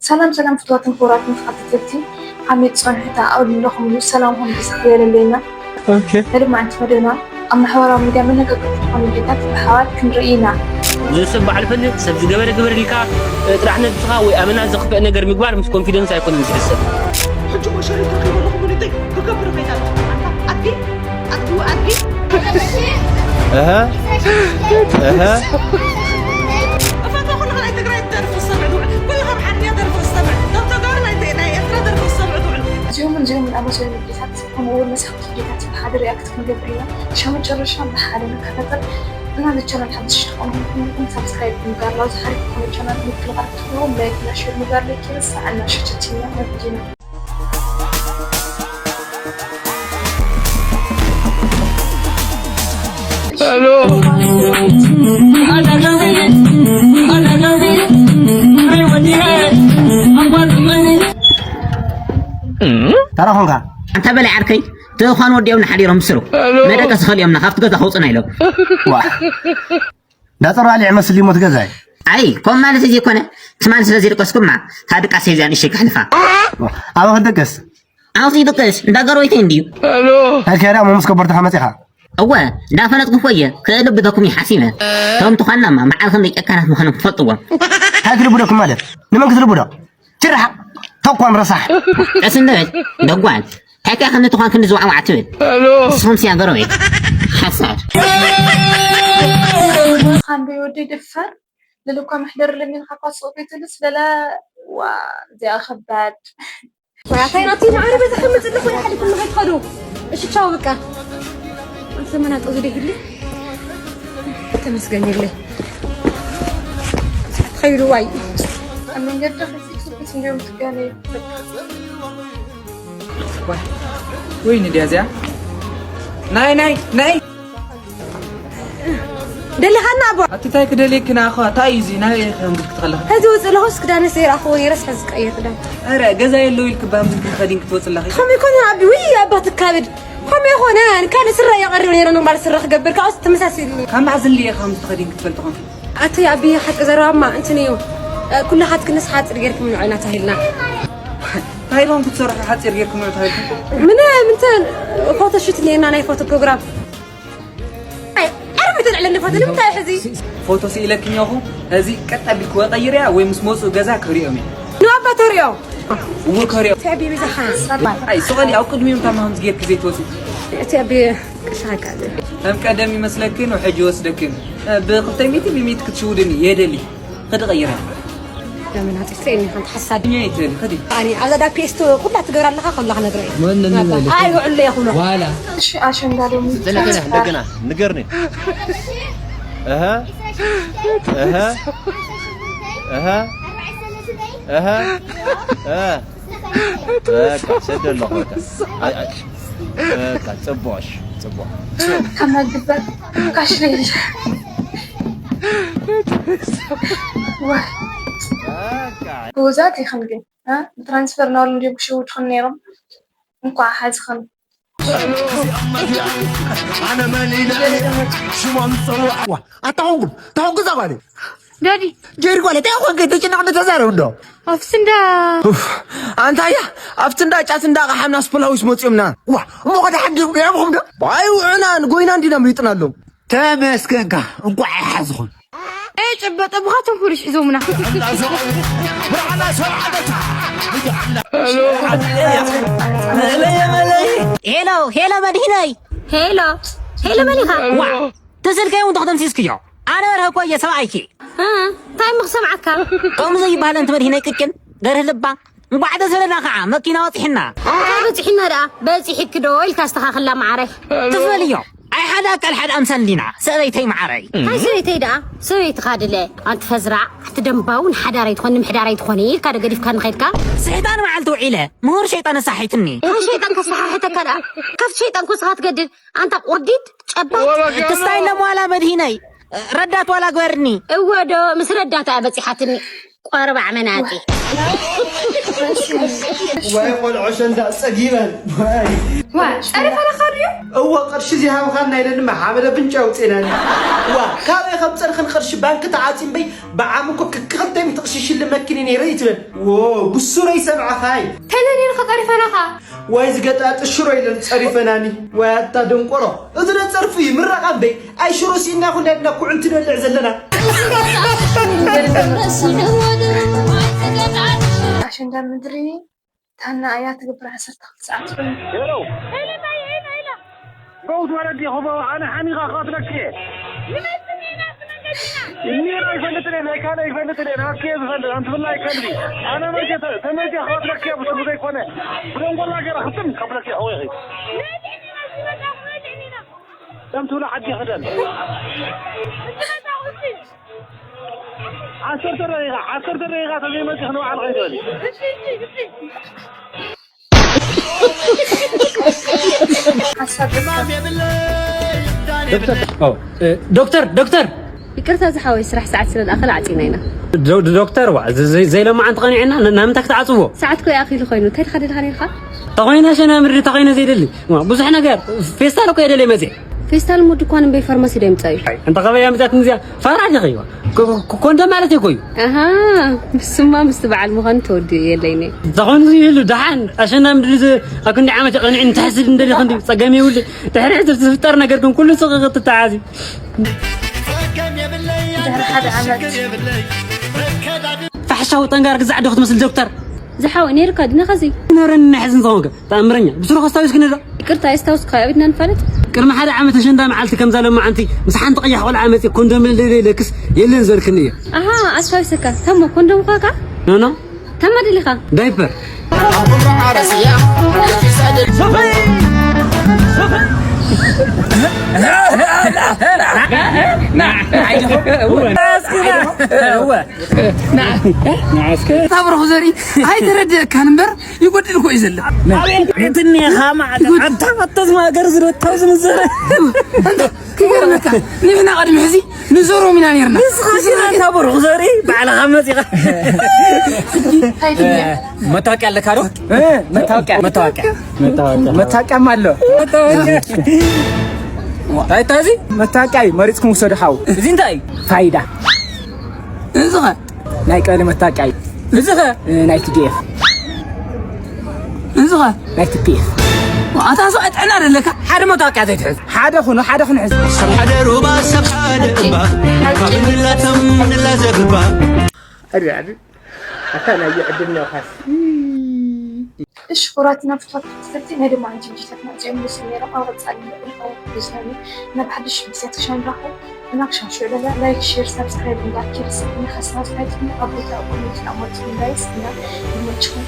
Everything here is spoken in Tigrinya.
ሰላም ሰላም ፍትዋትን ክቡራትን ተኸታተልቲ ዓሚት ጸንሕታ ኣብ ዘለኹምሉ ሰላምኹም ብዝሕ ዝበለለይና። ኦኬ። ነድማዕንቲ መደብና ኣብ ማሕበራዊ ሚድያ መነጋገርቲ ዝኾኑ ጌታት ብሓባር ክንርኢ ኢና። እዚ ሰብ ባዕሉ ፈልጥ ሰብ ዝገበረ ግበር ኢልካ ጥራሕ ነብስኻ ወይ ኣመና ዘኽፍእ ነገር ምግባር ምስ ኮንፊደንስ ኣይኮነን ዝሕሰብ። ሕጂ እኮ ሸሪክ ረኺበ ኣለኹ ብሉተይ ክገብር ከይዳ ኣለኹ ኣንታ ኣድጊ ኣድጊ ኣድጊ እህ እህ እፋታ ኩሉ ናይ ትግራይ ደርፊ ዝሰምዕ ዝውዕል ኩሉ ካብ ሓርያ ደርፊ ዝሰምዕ ካብ ተጋሩ ናይ ናይ ኤርትራ ደርፊ ዝሰምዕ ዝውዕል። እዚኦምን እዚኦምን ኣመሰሉ ጌታት ከምኡ እውን መሳኽቲ ጌታት ብሓደ ሪኣክት ክንገብር ኢና። ሻብ መጨረሻ ብሓደ ንከታተል እና ንቻናል ሓድሽ ዝኾንኩም ኩልኩም ሳብስክራይብ ምግባር ላው ዝሓሪፍ ዝኾነ ቻናል ምክልኻል ክትብሉ ላይክ እና ሼር ምግባር ለይክ ይረሳዕ እና ሸቸቲና መብጊና። ተረኹምካ ኣንታ በላይ ዓርከይ ትኳን ወዲኦም ንሓዲሮም ስሩ መደቀስ ኸሊኦምና ካብቲ ገዛ ከውፅና ኢሎም ዋ ዳፀራ ሊዕ መስል ይሞት ገዛይ ኣይ ከም ማለት እዚ ኮነ ትማን ስለ ዝደቀስኩማ ካብ ድቃስ ሒዛ ንእሽተይ ካሕልፋ ኣበ ክደቀስ ኣውሲ ይደቀስ እንዳ ገሮይተይ እንድዩ ኣልከዳ መምስ ከበርትኻ መፂኻ እወ እንዳፈለጥኩ እኮ እየ ክእልብደኩም ይሓሲበ ከም ትኳናማ መዓል ከም ጨካናት ምዃኖም ትፈልጥዎም እንታይ ክልብደኩም ማለት ንመን ክትልብዶ ትርሓቕ ተኳን ረሳሕ ቀስ እንበል ደጓል ታይታይ ከም ትኳን ክንዲ ዝዋዕዋዕ ትብል ንስኹም ሲያ ገሮቤት ሓሳድ ካንዶ ወደይ ደፋር ለለኳ መሕደር ለሚንካ እኳ ሱቕ ቤትልስ ለለ ዋ እዚኣ ከባድ ወያታይ ናብቲ ማዕረ በዛ ከምፅእ ኣለኹ ይሓልፍኒ ከይትኸዱ እሺ ቻው በቃ ዘመናጦ ዝደይህሉ ተመስገን የለ ትኸይዱ ዋይ ኣብ መንገዲ ከፊትኩት እንዲዮም ትጋለዩ ወይኒ ድያ እዚኣ ናይ ናይ ናይ ደሊኻና ኣቦ ኣቲ ታይ ክደልየኪ ንኣኻ ታይ እዩ እዚ ናይ ከምዚ ክትኸለኺ ሕዚ ውፅእ ኣለኹስ ክዳነ ዘይረኣኽዎ ነይረስ ሕዚ ዝቀይር ክዳን ኧረ ገዛ የለው ኢልክ ባምዚ ክኸዲን ክትወፅላኺ ከመይ ኮነ ኣቢ ውይ ኣባ ትካብድ ከመይ ኮነ ካልእ ስረ የቐርብ ነይረ ኖርማል ስረ ክገብር ካብኡስ ተመሳሲልኒ ካብ መዓዝ እንድየ ከምዚ ትኸዲን ክትፈልጢ ኮንኪ ኣቲ ኣቢ ሓቂ ዘረባማ እንትን እዩ ኩላኻትክንስ ሓፂር ጌርክም ንዑ ኢና ተባሂልና እንታይ ኢልኩም ክትሰርሑ ሓፂር ጌርኩም ንዑ ተባሂልኩም ምነ ምንትን ፎቶሹት ነርና ናይ ፎቶ ፕሮግራም ኣርሚ ተልዕለኒ ፎቶ ንምንታይ ሕዚ ፎቶ ስኢለክኛኹ እዚ ቀጥ ኣቢልክወ ቀይርያ ወይ ምስ መፁ ገዛ ክሪኦም እየ ንባባ ተሪኦ እዎ ከሪኦ ተቢቢ ዝሓ ኣይ ስቐሊ ኣብ ቅድሚኦም ታማ ከምዚ ጌርክ ዘይትወፂ እቲ ኣቢ ቅሻ ኣጋለ ከም ቀደም ይመስለክን ውሕጅ ይወስደክን ብክልተ ሚእቲ ብሚእቲ ክትሽውድኒ የደሊ ክዲ ቀይረ ለምን ኣጥፍእኒ ሓንቲ ሓሳድ እኛ ይትል ክዲ ኣኒ ኣዛ ዳ ፔስቶ ኩላ ትገብር ኣለኻ ከላ ክነግረ እዩ መን ንበል ኣይ ውዕሎ ይኹሎ ዋላ እሺ ኣሸንዳ ሎሚ እንደገና ንገርኒ እህ እህ እህ እህ በቃ ሰደ ኣለኹ በቃ በቃ ጽቡቕሽ ጽቡቕ ከመግበት ካሽ ለይሽ ጎዛት ይኽን ግን ብትራንስፈር ናበሉ እንዲዮም ክሸውድኽን ነይሮም እንኳዕ ሓዝኽን ኣነ መን ኢለ ሽሞም ዝፀውዕ ኣታ ኮንኩም ታኹም ገዛ ጓለ ዳዲ ጀሪ ጓለ እንታይ ኮንከ ተጨናቕኒ ተዛረብ እንዶ ኣብቲ እንዳ ኣንታያ ኣብቲ እንዳ ጫት እንዳ ቃሓምና ስፖላዊስ መፂኦምና ዋ እሞ ከዳ ሓጊርኩም ዶ ባይ ውዕናን ጎይና እንዲና ምሪጥና ኣለዉ ተመስገንካ እንኳዕ ኣይሓዝኹም ጨበጠ ብኻቶም ፖሊስ ሒዞምና ሄሎ ሄሎ መድሂነይ ሄሎ ሄሎ መን ኢኻ ዋ ትስልከይ እውን ተኽደምሲስክዮ ኣነ በርሀኮ እየ ሰብኣይኪ እንታይ ምኽሰምዓካ ከምኡ ዘይበሃል ኣንቲ መድሂነይ ቅጭን ገርህ ልባ እንኳዕ ደስ በለና ከዓ መኪና በፂሕና እንታይ በፂሕና ደኣ በፂሕኪ ዶ ኢልካ ኣስተኻኽላ መዓረይ ትፈልዮ ኣይ ሓደ ኣካል ሓደ ኣምሳል እንዲና ሰበይተይ መዓረይ ኣይ ሰበይተይ ደኣ ሰበይትኻ ድለ ኣንቲ ፈዝራዕ ኣቲ ደንባው ንሓዳር ኣይትኾኒ ምሕዳር ኣይትኾኒ ኢልካ ዶ ገዲፍካ ንኸድካ ስሕታን መዓልቲ ውዒለ ምሁር ሸይጣን ኣሳሒትኒ ኣይ ሸይጣን ከሰሓሕተካ ደኣ ካብቲ ሸይጣን ኮስኻ ትገድል ኣንታ ቁርዲድ ጨባ ክስታይ ለሟላ መድሂነይ ረዳት ዋላ ግበርኒ እወ ዶ ምስ ረዳት እያ በፂሓትኒ ቆርባዕ መናጢ። ዋይ ቆልዖ ሸንዳ ጸጊበን። ዋይ ዋ ጸሪፈናኻ ድዩ? እወ ቅርሺ ዘይሃብኻና ኢለንማ ሓመደ ብንጫ ኣውፂእናኒ። ዋ ካበይ ከም ፀርኽን ቅርሺ ባንኪ ተዓፂምበይ ብዓም እኮ ክክልተ ሚእቲ ቅርሺ ሽልመኪኒ ነይረ ይትበል። ዎ ብሱረይ ሰምዕኻይ። ተለኒንኻ ጸሪፈናኻ። ዋይ ዝገጣጥ ሽሮ ኢለን ፀሪፈናኒ። ዋይ ኣታ ደንቆሮ እዚ ዶ ፀርፊ እዩ ምረቓ እምበይ። ኣይ ሽሮ ሲኢና ኩና ድና ኩዕንቲ ንበልዕ ዘለና። ኣሸንዳ ምድሪ ታና እያ ትገብር ዓሰርተ ክልተ ሰዓት ኮይኑ ሄሎ በውት ወረዲ ኹቦ ኣነ ሓኒኻ ክቐትለኪ እየ እኒራ ይፈልጥ እየ ናይ ካልእ ይፈልጥ እየ ናትኪ እየ ዝፈልጥ ኣንትብላ ይከልቢ ኣነ መቼ ተ- ተመቼ ክቐትለኪ እየ ብስሩ ዘይኮነ ብደንጎላ ገይረ ክጥም ከብለኪ እየ ሕወኺ ከም ትብላ ዓዲ ክደን ዓሰርተ ደቂቃ ዓሰርተ ደቂቃ ተዘይመፂ ክንበዓል ከይትበሊ ሓሳብ ዶክተር ኦ፣ እ፣ ዶክተር ዶክተር ይቅርታ ዝሓወይ ስራሕ ሰዓት ስለ ዝኣኸለ ዓፂና ኢና። ዶ- ዶ- ዶክተር ዋ ዘ- ዘ- ዘይለማዓንቲ ቀኒዕና ን- ናብ ምንታይ ክትዓፅዎ ሰዓት ኮይ ኣኺሉ ኮይኑ እንታይ ድኻ ደልኻ ነርካ? ተኾይነ ሸና ምድሪ ተኾይነ ዘይደሊ ዋ፣ ብዙሕ ነገር ፌስታል እኮ የደለይ መፅእ ፌስታል ሞ ድኳን እምበይ ፋርማሲ ዶ ይምፃ እዩ? እንተ ኸበያ ምፅኣት ንዚኣ ፈራድ ኢኺ ዋ ኮ- ኮ- ኮንዶም ማለት እኮ እዩ ኣሃ ምስማ ምስቲ በዓል ምዃኑ ተወዲኡ የለይኒ። ተኾይኑ ይህሉ ደሓን ኣሸና ምድሪ ዝ- ኣብ ክንዲ ዓመት ይቐንዕ እንተሕስድ እንደሊ ክንዲ ፀገም የብሉ ድሕሪ ሕስር ዝፍጠር ነገር ግን ኩሉ ስቕ ክትተዓዚ ድሕሪ ሓደ ዓመት ፋሕሻዊ ጠንጋር ግዛዕ ዶ ክትመስል ዶክተር ዝሓወ ነይርካ ድና ኸዚ ነረኒ ናይ ሕዝን ዝኾንከ ተኣምረኛ ብስሩ ከስታዊስክኒ ዶ ይቅርታ የስታውስካ ኣብትና ንፋለጥ ቅድሚ ሓደ ዓመት ኣሸንዳ መዓልቲ ከምዛ ለማዓንቲ ምስ ሓንቲ ቀያሕ ቆልዓ መፅእ ኮንዶም ለለክስ የለን ዝበልክኒ እየ ኣሃ ኣስታዊሰካ ታሞ ኮንዶም ኳካ ኖኖ ታማ ደሊኻ ዳይፐር ታብረኹ ዘርኢ ኣይተረድአካን እምበር ይጎድል እኮ እዩ ዘሎ። ኣቤት እኒኻ ማዕተ ኣታ ኣታ ዝማገር ዝረታው ዝምዘረ ክገርመካ ንሕና ቅድሚ ሕዚ ንዞሮም ኢና ነርና። ንስኻ ሽና ታበርኹ ዘርኢ ባዕልኻ መፂኻ እንታይ ትብያ? መታወቂያ ኣለካ ዶ? መታወቂያ መታወቂያ መታወቂያማ ኣሎ። ታይታ እዚ መታወቂያ እዩ። መሪፅኩም ውሰዱ ሓው። እዚ እንታይ እዩ? ፋይዳ። እዚ ኸ ናይ ቀበሌ መታወቂያ እዩ። እዚ ኸ ናይ ቲ ዲ ኤፍ። እዚ ኸ ናይ ቲ ፒ ኤፍ። ኣታ ሰብኣይ ጥዕና ደለካ ሓደ መታወቂያ ዘይትሕዝ ሓደ ኩኑ ሓደ ኩኑ ሕዝ። ሰብ ሓደ ሩባ ሰብ ሓደ እምባ ካብ ንላተም ንላዘብ እባ ኣታ ናይ ዕድል ነውካስ እሺ ክቡራትና ፍትዋት ተኸታተልቲ ናይ ድማ ኣንቲቪዲዮታትና እዚኦም ምስሉ ነይሮም ኣብ ቀፃሊ ንሪኦ ብዝኾነ ናብ ሓድሽ ቪዲዮታት ክሻ ንራኸብ እና ክሻ ሽዑ ደላ ላይክ ሼር ሳብስክራይብ እንዳኪርስ ንኸስና ዝካይትኒ ኣብ ቦታ ኮሜንት ናሞት እንዳይስ እና ይመችኹም